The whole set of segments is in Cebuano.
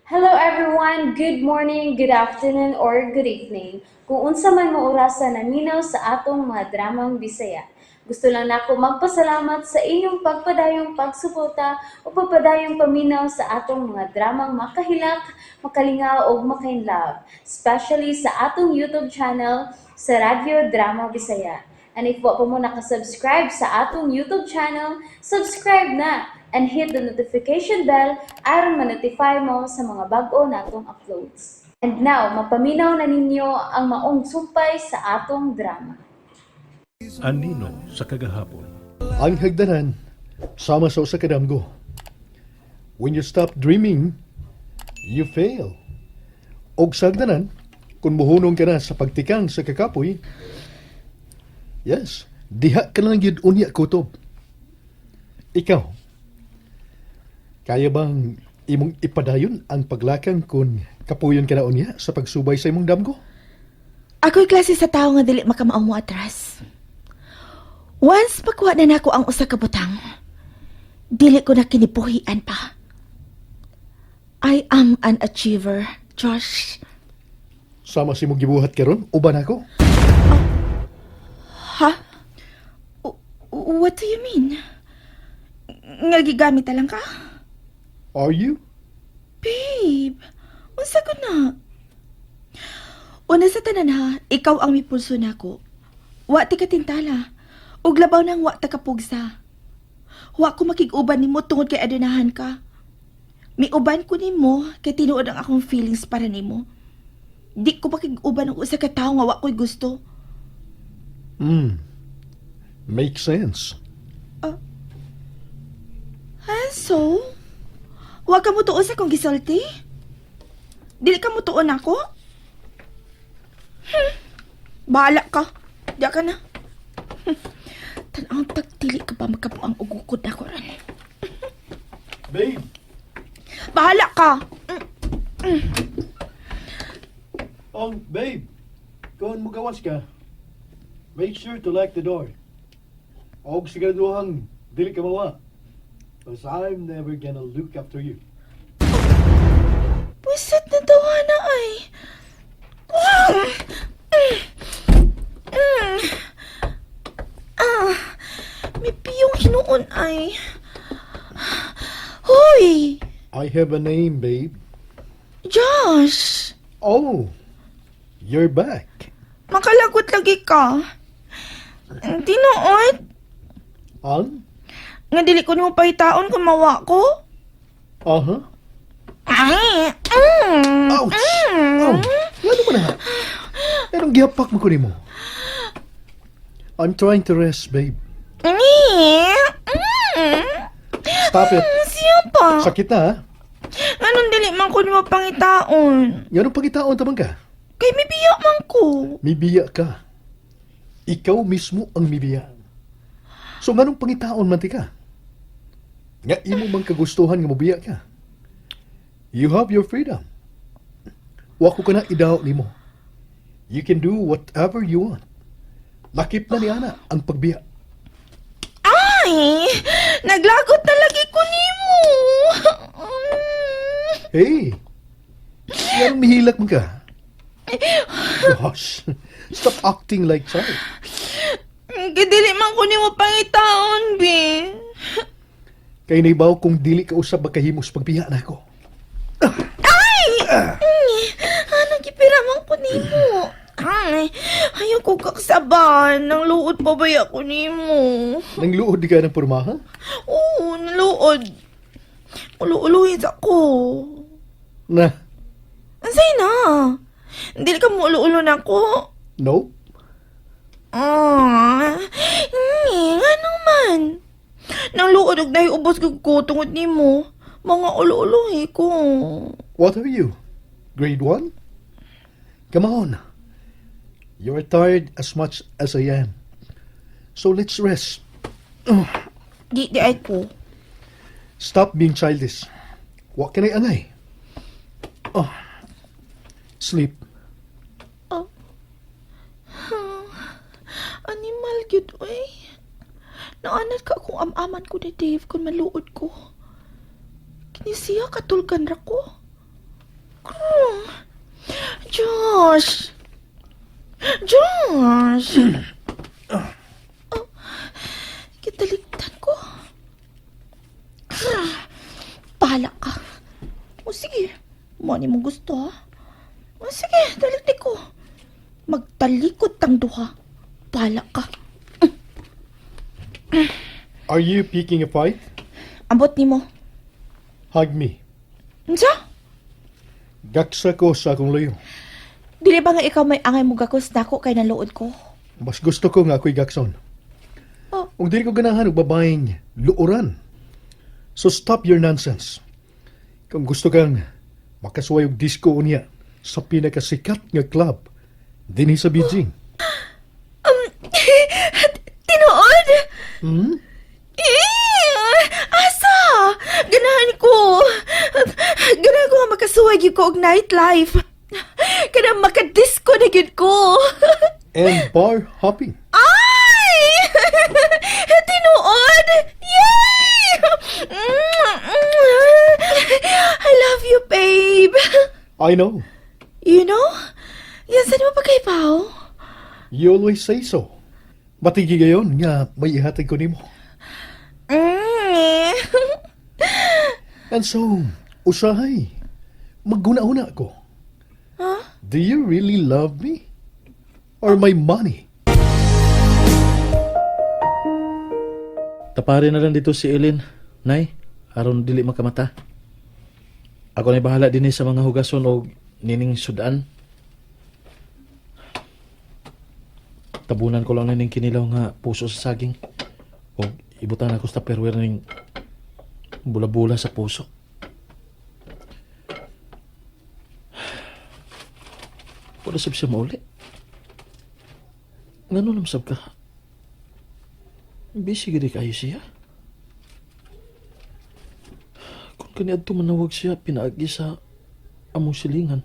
Hello everyone! Good morning, good afternoon, or good evening. Kung unsa man mo orasa naminaw sa atong mga dramang Bisaya. Gusto lang nako magpasalamat sa inyong pagpadayong pagsuporta o pagpadayong paminaw sa atong mga dramang makahilak, makalingaw ug makainlove, especially sa atong YouTube channel sa Radyo Drama Bisaya. And if wa pa mo nakasubscribe sa atong YouTube channel, subscribe na and hit the notification bell aron ma-notify mo sa mga bag-o natong uploads. And now, mapaminaw na ninyo ang maong sumpay sa atong drama. Anino sa kagahapon. Ang hagdanan, sama sa usa ka damgo. When you stop dreaming, you fail. Og sa hagdanan, kung muhunong ka na sa pagtikang sa kakapoy, yes, diha ka lang gyud unya kutob. Ikaw, kaya bang imong ipadayon ang paglakang kung kapuyon ka na unya sa pagsubay sa imong damgo? Ako'y klase sa tao nga dili makamao mo atras. Once makuha na nako ang usa ka butang, dili ko na kinipuhian pa. I am an achiever, Josh. Sama sa imong gibuhat karon, uban ako? Ha? What do you mean? Nga gigamit na lang ka? Are you? Babe, unsa ko na? Una sa tanan ha, ikaw ang mipulso nako. Wa ti katintala. Ug labaw nang wa ta kapugsa. Wa ko makig-uban nimo tungod kay adunahan ka. Miuban ko nimo kay tinuod ang akong feelings para nimo. Di ko makig-uban og usa ka tawo nga wa ko'y gusto. Makes sense. Ha, so? Wa ka mo tuo sa akong gisulti? Dili ka mo tuo nako? Bahala ka. Diya ka na. Tan-awon tagdili ka pa makabuang og ukod nako ron. Babe! Bahala ka. Oh, babe. Kung mugawas ka, make sure to lock the door. Og siguraduhang dili ka mawa. 'Cause I'm never gonna look after you. Bwisit na tawa na ay. Ah, may piyong hinuon ay. Hoy! I have a name, babe. Josh! Oh, you're back. Makalagot lagi ka. Tinuod? Ang? Nga dili ko nimo pahitaon kung mawa ko? Uh-huh. Ay! Ouch! Oh, ano man na? Anong gihapak mo ko nimo? I'm trying to rest, babe. Stop it. Siya pa. Sakit na, ha? Anong dili man ko nimo pangitaon? Nganong pangitaon ta man ka? Kay mibiya man ko. Mibiya ka. Ikaw mismo ang mibiya. So nganong pangitaon man ti ka? Nga imo man kagustuhan nga mobiya ka. You have your freedom. Wa ko kana idaw nimo. You can do whatever you want. Lakip na ni ana ang pagbiya. Ay! Naglagot na lagi ko nimo. Hey! Nganong mihilak man ka? Gosh, stop acting like child. Kay dili man ko nimo pangitaon, bi. Kay naibaw kung dili ka usab makahimos pagbiya nako. Ay! Anong gipira man ko nimo? Ay, ayaw ko kaksaban. Nang luod pa ba ako nimo? Nang luod di ka ng pormaha? Oo, naluod. Ulo-ulohin sa ko. Na, Unsay na? Dili ka mo ulo-ulo na ko. No. Ah, nga naman. Nang luod og nahi ubos kog ko tungod nimo. Mga ulo-ulohi ko. What are you? Grade 1? Come on. You're tired as much as I am. So let's rest. Di di ay ko. Stop being childish. Wa ka na'y angay. Oh. Sleep. Oh. Animal gyud oy. Naanad ka kung am-aman ko ni Dave kung maluod ko. Kini siya katulgan ra ko. Josh! Josh! Oh, kitaliktan ko. Ah, bahala ka. O sige, mo ni mo gusto ha. O sige, taliktik ko. Magtalikod tang duha. Bahala ka. Are you picking a fight? Ambot nimo. Hug me. Unsa? Gaksa ko sa akong layo. Dili ba nga ikaw may angay mo gakos nako kay naluod ko? Mas gusto ko nga ako'y gakson. Oh. Ug dili ko ganahan og babaeng luoran. So stop your nonsense. Kung gusto kang makasuway og disco unya sa pinakasikat nga club dinhi sa Beijing. Tinuod? Hmm? Eh, asa? Ganahan ko. Ganahan ko nga makasuway gyud ko og nightlife. Kanang makadisco na gyud ko. And bar hopping. Ay! Tinuod! Yay! I love you, babe. I know. You know? Yan, saan mo pa kay Pao? You always say so. Matigi gayon nga may ihatag ko nimo. And so, usahay, magguna-una ko. Huh? Do you really love me? Or my money? Tapari na lang dito si Ellen, Nay, aron dili makamata. Ako na bahala dinhi sa mga hugason og nining sudan. Tabunan ko lang nining kinilaw nga puso sa saging. Og ibutan ako sa tupperware ning bula-bula sa puso. Wala sab siya mauli. Ngano naman sab ka? Busy gid kayo siya. Kung kaniadto manawag siya, pinaagi sa among silingan.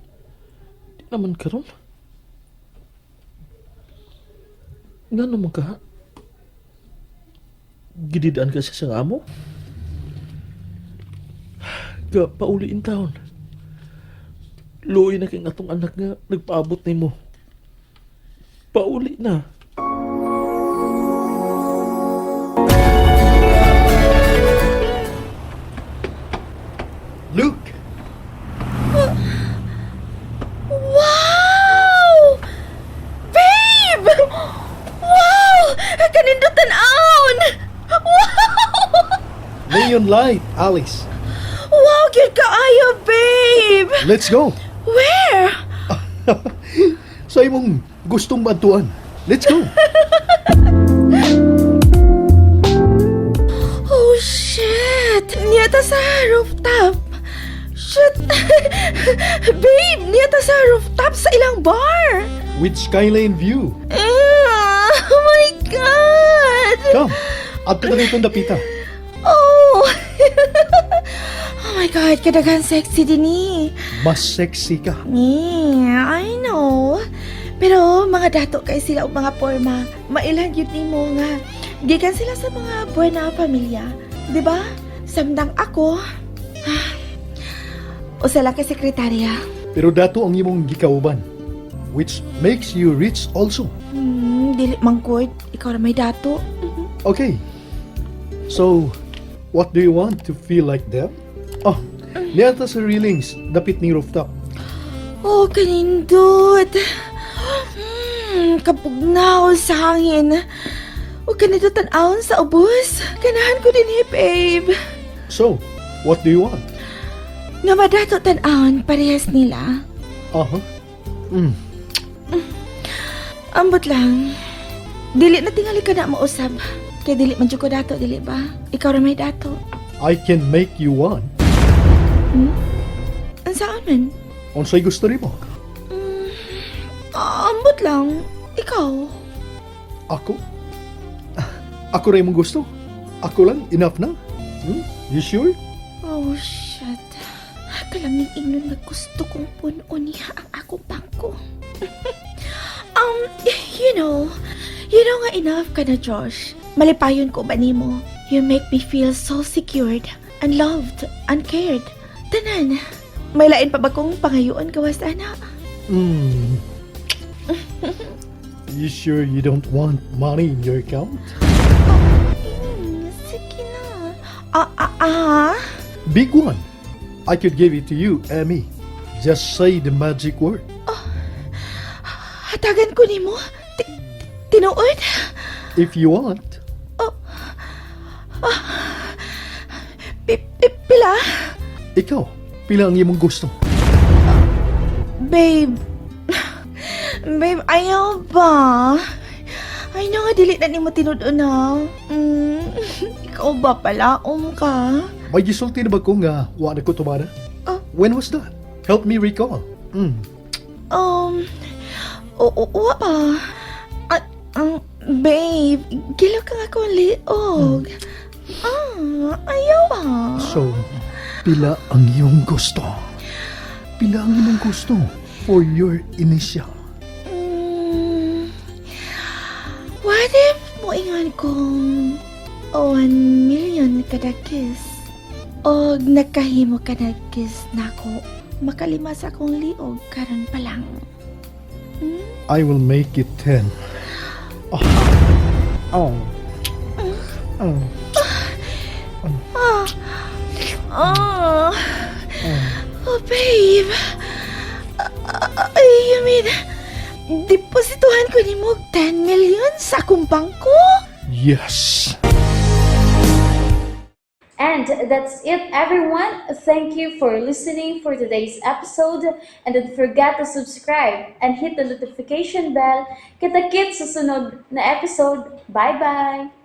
Di naman karon. Ngano man ka? Gididaan ka siya sa amo? Ga, pauli in town. Luoy na kay atong anak nga nagpaabot nimo. Pauli na. Luke! Wow! Babe! Wow! Kanindot tan-awon! Wow! Neon light, Alice. Wow, gyud kaayo, babe! Let's go! Where? Sa imong gustong maadtuan. Let's go! Oh, shit! Niya ta sa rooftop. Shit! Babe, niya ta sa rooftop sa ilang bar! With skyline view. Ah, oh my God! Come, adto na itong dapita. Oh! Oh my God, kadaghan sexy din eh. Mas sexy ka. Yeah, I know. Pero mga dato kay sila og mga forma, mailhan gyud nimo nga gikan sila sa mga buena pamilya, 'di ba? Samtang ako, ah, usa lang ka sekretarya. Pero dato ang imong gikauban, which makes you rich also. Dili man gud, ikaw ra may dato. Okay. So, what do you want to feel like them? Oh, niyata sa railings, dapit ni rooftop. Oh, kanindot. Kapugnaw sa hangin. O kanindot tan-awon sa ubos. Ganahan ko din eh, babe. So, what do you want? Nga madato tan-awon parehas nila. Aha. Ambot lang. Dili na tingali ka na mausab. Kay dili man jud ko dato, dili ba? Ikaw ra may dato. I can make you one. Unsaon man? Unsay gusto nimo? Ah, ambot lang. Ikaw. Ako? Ah, ako ra imong gusto. Ako lang, enough na. You sure? Oh, shit. Kalaming ingnon nga gusto kong puno niya ang akong bangko. You know nga enough ka na, Josh. Malipayon ko ba nimo? You make me feel so secured and loved and cared. Tanan, may lain pa ba kong pangayoon gawas ana? You sure you don't want money in your account? Sige na. Ah, ah, ah. Big one. I could give it to you, Emmy. Just say the magic word. Hatagan ko nimo. Tinuod? If you want. Pila? Ikaw, pila ang imong gusto? Babe. Babe, ayaw ba? Ay, no, nga dili na nimo tinud na. Ikaw ba pala? Um ka? May gisulti na ba ko nga wa na ko tumana? Oh. When was that? Help me recall. Oo, oo pa. Ah, babe, gilo ka nga akong liog. Ah, ayaw ah. So, pila ang iyong gusto? Pila ang imong gusto for your initial? What if moingon kong 1 million kada kiss? Og nakahimo ka na kiss nako, makalima sa akong liog karon pa lang. I will make it 10. Oh. Oh. Oh. Ah. Ah. Oh, babe. Ah, ay, you mean, deposituhan ko nimo 10 million sa akong bangko? Yes. And that's it, everyone. Thank you for listening for today's episode. And don't forget to subscribe and hit the notification bell. Kita-kits sa sunod na episode. Bye-bye!